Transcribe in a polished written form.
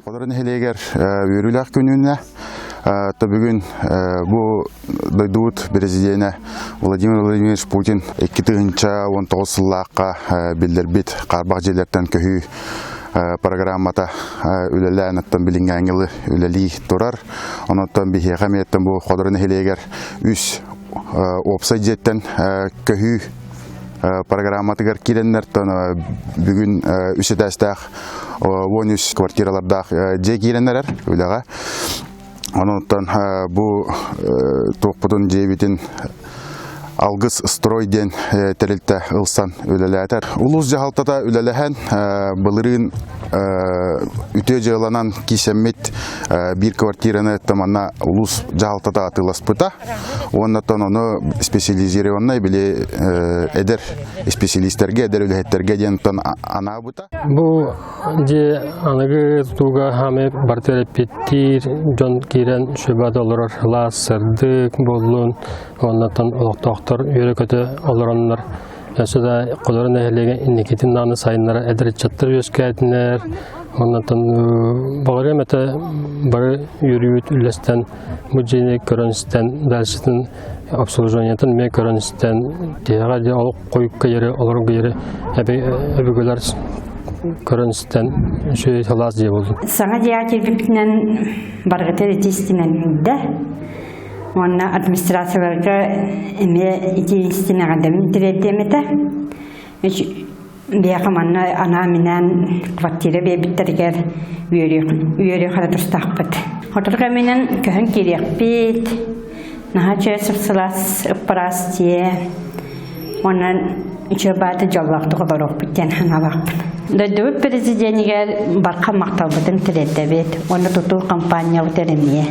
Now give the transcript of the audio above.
Ходоро нэһилиэгэр үөрүүлээх күнүнэ то бүгүн бу дойдубут президенэ Владимир Владимирович Путин 2019 сыллаахха биллэрбит хаарбах дьиэлэртэн көһүү программата үлэлээн оттон билиҥҥээҥҥи үлэлии турар. Онон биһиэхэ эмиэттэн бу Ходоро нэһилиэгэр үс уопсай дьиэттэн көһүү программатыгар киирэннэр бүгүн үс этээстээх 13 квартиралардаах дьиэ киирэн эрэр үлэҕэ. Онон бу туохпутун дьиэбитин Алгыс строй диэн тэрилтэ ылсан үлэлээтэр. Улуус дьаһалтата үлэлэһэн былырыын үтүө дьыаланан киисэммит биир квартираны манна улуус дьаһалтата атыыласпыта. Уонна ону специализированнай били эдэр исписэлиистэргэ, эдэр үлэһиттэргэ диэн анаабыта. Бу дьиэ аныгы тутууга хаамай барыта эппиэттиир дьон киирэн сүбэ олорор сылаас, сырдык буоллун, уоннаттан олохтоохтор үөрэ-көтө олороннор өссө да Ходоро нэһилиэгин инникитин даҕаны сайыннара эдэр ыччаттар үөскээтинэр, уоннаттан баҕарыам этэ бары үөрүүбүт үллэстэн бу дьиэни көрөн-истэн дальшытын обслуживаниетын эмиэ көрөн-истэн тиһэҕэ дьэ олох хойукка диэри олорго диэри өбүгэлэр көрөн-истэн үчүгэй сылаас дьиэ буоллун. Саҥа дьиэҕэ киирбиппитинэн барыгытыгар итии истинэн Уонна администрацияларга эмиэ итии истин эҕэрдэбин тириэрдиэм этэ. Биһиэхэ манна анаан-минээн квартира биэрбиттэригэр үөрүөх эрэ тустаахпыт. Сотору кэминэн көһөн киириэхпит. Наһаа үчүгэй сып-сылаас, ыппыраас дьиэ. Онон үчүгэй баайда дьоллоохтук олоруохпут диэн санаалаахпын. Дойдубут президенигэр барҕа махталбытын тириэрдэбит уонна тутуу компаниябыт эмиэ.